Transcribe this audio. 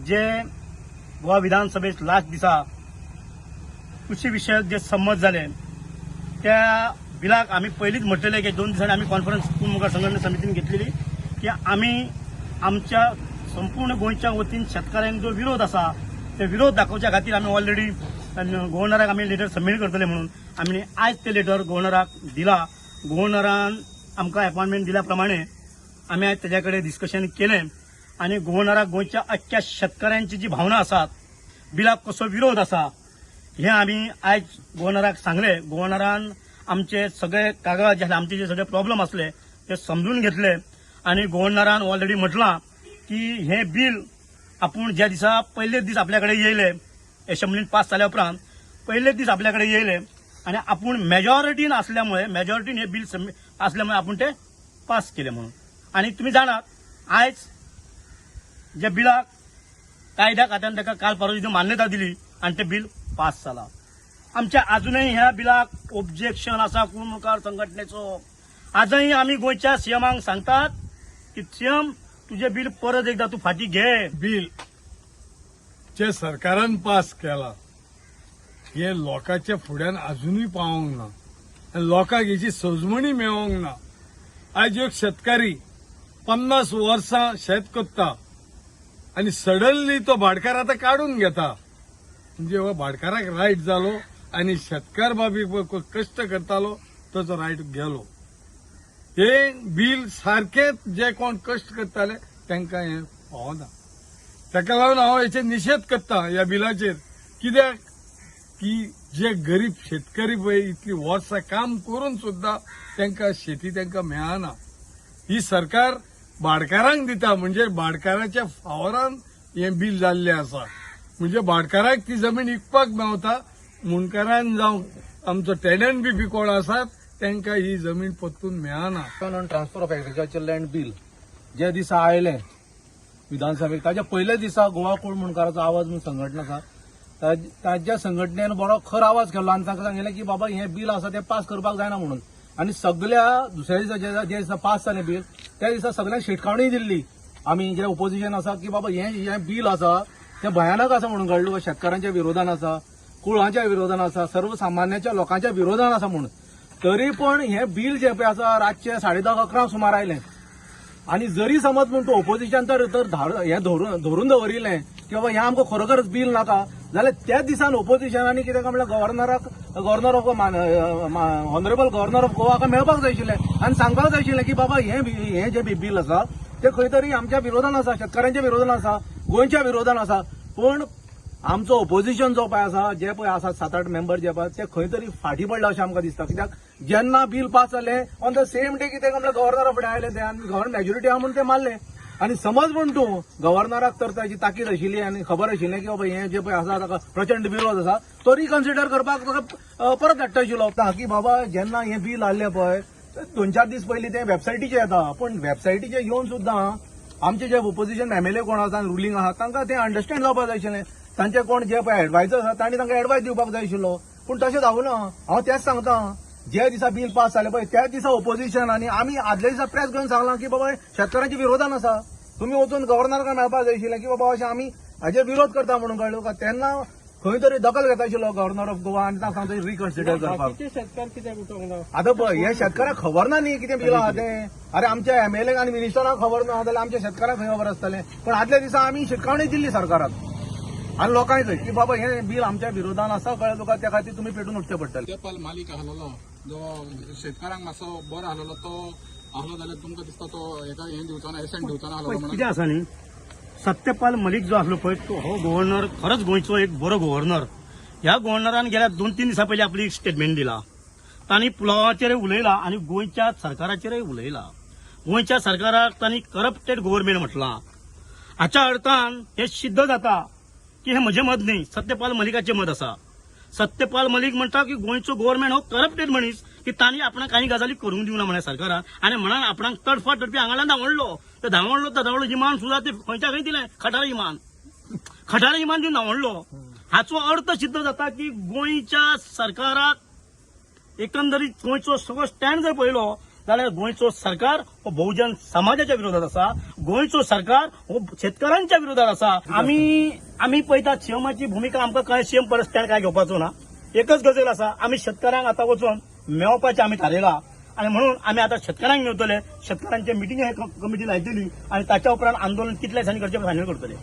जे गोवा विधानसभेत लास्ट दिसा कृषी विशयक जे संमत जाले त्या बिलाक आमी पयलींच म्हटलेले की 2 दिसांनी आमी कॉन्फरन्स कुळमुखार संघटना समितीन घेतलेली की आमी आमच्या संपूर्ण गोंयच्या वतीन शेतकाऱ्यांक जो विरोध आसा ते विरोध दाखोवच्या खातीर आमी ऑलरेडी गव्हर्नराक आमी लेटर सबमीट करतले म्हणून आमी आयज ते लेटर गव्हर्नराक दिला. गव्हर्नरान आमकां अपॉयंटमेंट दिल्या प्रमाणे आमी आयज तेज्या कडेन डिस्कशन केलें आनी गव्हर्नराक गोंयच्या अख्ख्या शेतकाऱ्यांची जी भावना आसात, बिलाक कसो विरोध आसा हें आमी आयज गव्हर्नराक सांगलें. गव्हर्नरान आमचे सगळे कागद जे आमचे जे सगळे प्रॉब्लम आसले ते समजून घेतले आनी गव्हर्नरान ऑलरेडी म्हटलां की हें बील आपूण ज्या दिसा पयलेच दीस आपल्या कडेन येयले एसेंब्लीन पास जाल्या उपरांत पयलेच दीस आपल्या कडेन येयले आनी आपूण मेजॉरिटीन आसल्यामुळे मेजॉरिटीन हें बील आसल्यामुळे आपूण ते पास केले म्हणून. आनी तुमी जाणात आयज जे बिलाक कायद्या खात्यान ताका काल परवा दिसा मान्यता दिली आनी तें बील पास जाला. आमच्या अजुनय ह्या बिलाक ऑब्जेक्शन आसा कुळमुखार संघटनेचो. आजही आमी गोंयच्या सीएमांक सांगतात की सीएम तुजें बील परत एकदा तूं फाटीं घे. बील जे सरकारान पास केला हे लोकांच्या फुड्यान अजुनूय पावोंक ना आनी लोकांक हेची सजमणी मेळोंक ना. आयज एक शेतकारी 50 वर्सां शेत करता आनी सडनली तो भाटकार आतां काडून घेता, म्हणजे हो भाटकाराक रायट जालो आनी शेतकार बाबी कश्ट करतालो ताचो रायट गेलो. हे बील सारकेंच जे कोण कश्ट करताले तांकां हें पावना. ताका लागून हांव हेचेर निशेध करता ह्या बिलाचेर. कित्याक की जे गरीब शेतकरी पळय इतली वर्सां काम करून सुद्दां तांकां शेती तांकां मेळना. ही सरकार भाटकारांक दिता, म्हणजे भाटकाराच्या फावरान हें बील जाल्लें आसा. म्हणजे भाटकाराक ती जमीन विकपाक मेवता, मुंडकारान जावं आमचो टेनंट बी कोण आसात तांकां ही जमीन परतून मेळना. On transfer of agriculture land bill ज्या दिसा आयलें विधानसभेक ताज्या पयल्या दिसा गोवा कोळ मुंडकाराचो आवाज म्हणून संघटना आसा ताज्या संघटनेन बरो खर आवाज केलो आनी तांकां सांगिल्लें की बाबा हें बील आसा तें पास करपाक जायना म्हणून. आनी सगल्या दुसऱ्या दिसा ज्या दिसा पास जालें बील त्या दिसा सगल्यांक शिटकावणी दिल्ली आमी जे ओपोजिशन आसा की बाबा हें बील आसा तें भयानक आसा म्हणून कळ्ळें, शेतकारांच्या विरोधान आसा, कुळांच्या विरोधान आसा, सर्वसामान्याच्या लोकांच्या विरोधान आसा म्हणून. तरी पण हें बील जें पळय आसा रातचें 10:30-11 सुमार आयलें आनी जरी समज म्हूण तूं ओपोजिशन तर हें धरून दवरिल्लें की बाबा हें आमकां खरोखरच बील नाका जाल्यार त्याच दिसान ओपोजिशनांनी कितें काय म्हणल्यार गव्हर्नराक governor of honourable governor of गोवाक मेळपाक जाय आशिल्लें आनी सांगपाक जाय आशिल्लें की बाबा हें जें बील आसा तें खंय तरी आमच्या विरोधान आसा, शेतकारांच्या विरोधान आसा, गोंयच्या विरोधान आसा. पूण आमचो ओपोजिशन जो पळय आसा जे पळय आसा 7-8 मेंबर जे पळय ते खंय तरी फाटीं पडले अशें आमकां दिसता. कित्याक जेन्ना बील पास जालें ऑन the same day कितें म्हणल्यार गव्हर्नरा फुडें आयले ते आनी गव्हर्नर मेजॉरिटी आहा म्हणून ते मारले. आनी समज म्हूण तूं गव्हर्नराक तर ताची ताकीद आशिल्ली आनी खबर आशिल्लें की बाबा हें जें पळय आसा ताका प्रचंड विरोध आसा तो रिकन्सिडर करपाक ताका परत धाडटा आशिल्लो की बाबा जेन्ना हें बील आयलें पळय 2-4 दीस पयलीं तें वेबसायटीचेर येता, पूण वेबसायटीचेर येवन सुद्दां आमचे जे ओपोजिशन एमएलए कोण आसा आनी रुलींग आसा तांकां तें अंडरस्टँड जावपाक जाय आशिल्लें. तांचे कोण जे पळय एडवायजर आसा तांणी तांकां एडवायस दिवपाक जाय आशिल्लो, पूण तशें जावना. हांव तेंच सांगता, ज्या दिसा बील पास जालें पळय त्याच दिसा ओपोजिशन आनी आमी आदल्या दिसा प्रेस घेवन सांगलां की बाबा शेतकारांच्या विरोधान आसा, तुमी वचून गव्हर्नराक मेळपाक जाय आशिल्लें की बाबा अशें आमी हाजेर विरोध करता म्हणून कळ्ळें का. तेन्ना खंय तरी दखल घेता आशिल्लो गव्हर्नर ऑफ गोवा आनी तांकां सांगता रिकन्सिडर करपाक. आतां पळय हे शेतकारांक खबर ना न्ही कितें बील आहा तें. अरे आमच्या एमएलए आनी मिनिस्टरांक खबर ना जाल्यार आमच्या शेतकारांक खंय खबर आसतलें. पूण आदल्या दिसा आमी शिटकावणी दिल्ली सरकाराक आनी लोकांक की बाबा हें बील आमच्या विरोधान आसा कळ्ळें तुका, त्या खातीर तुमी पेटून उठचें पडटलें. सत्यपाल मालीक आहलोलो जो शेतकारांक मातसो बरो आहलोलो तो आहलो जाल्यार तुमकां दिसता तो हेका हें दिवचो ना, एसेंट दिवचो ना आहलोलो म्हणून. कितें आसा न्ही, सत्यपाल मलीक जो आसलो पळय तो हो गव्हर्नर खरोच गोंयचो एक बरो गव्हर्नर. ह्या गव्हर्नरान गेल्या 2-3 दिसां पयलीं आपली एक स्टेटमेंट दिला, तांणी पुलावाचेरय उलयला आनी गोंयच्या सरकाराचेरय उलयला. गोंयच्या सरकाराक तांणी करप्टेड गव्हर्मेंट म्हटलां. हाच्या अर्थान हें सिद्ध जाता की हें म्हजें मत न्ही, सत्यपाल मलिकाचें मत आसा. सत्यपाल मलीक म्हणटा की गोंयचो गव्हर्मेंट हो करप्टेड मनीस की तांणी आपणाक कांय गजाली करूंक दिवना म्हळ्यार सरकारान आनी म्हणान आपणाक तडफाट तडपी हांगाल्यान धांवडलो. ते धांवडलो तर धांवडलो इमान सुद्दां ते खंयच्या खंय दिलें, खटारा इमान, खटारा इमान दिवन धांवडलो. हाचो अर्थ सिद्ध जाता की गोंयच्या सरकाराक एकंदरीत गोंयचो सगळो स्टँड जर पळयलो जाल्यार गोंयचो सरकार हो बहुजन समाजाच्या विरोधात आसा, गोंयचो सरकार हो शेतकारांच्या विरोधात आसा. आमी आमी पळयतात सीएमाची भुमिका, आमकां काय सीएम परत स्टँड काय घेवपाचो ना. एकच गजाल आसा, आमी शेतकारांक आतां वचोन मेळपाचें आमी थारयलां आनी म्हणून आमी आतां शेतकारांक मेळटले, शेतकारांचे मिटींग हे कमिटी लायतली आनी ताच्या उपरांत आंदोलन कितल्या दिसांनी करचें फायनल करतले.